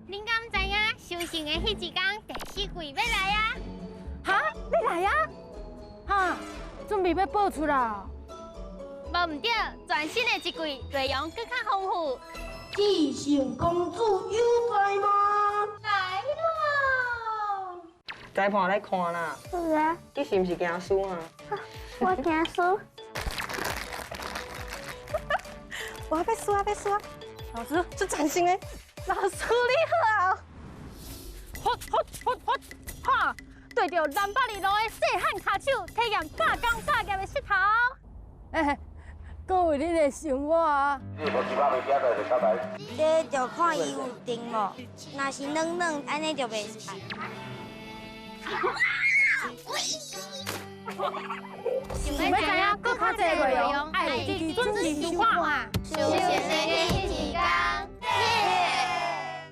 恁敢知影收成的彼一工，第四季欲來啊？哈，欲來啊？哈，準備欲播出啦？無毋對，全新的一季內容閣較豐富。智勝公主有在嗎？來囉！裁判來看啦。是啊。你是毋是驚輸啊？我驚輸。我欲輸啊！欲輸啊！老師，這嶄新的，老師你好。吼吼吼吼哈！對著南北二路的細漢跤手，體驗百工百業的穡頭。哎，各位你的生活啊。這就看伊有定無，若是軟軟，按呢就袂使。想欲知影閣較濟內容，愛記準時收看。收成的彼一工。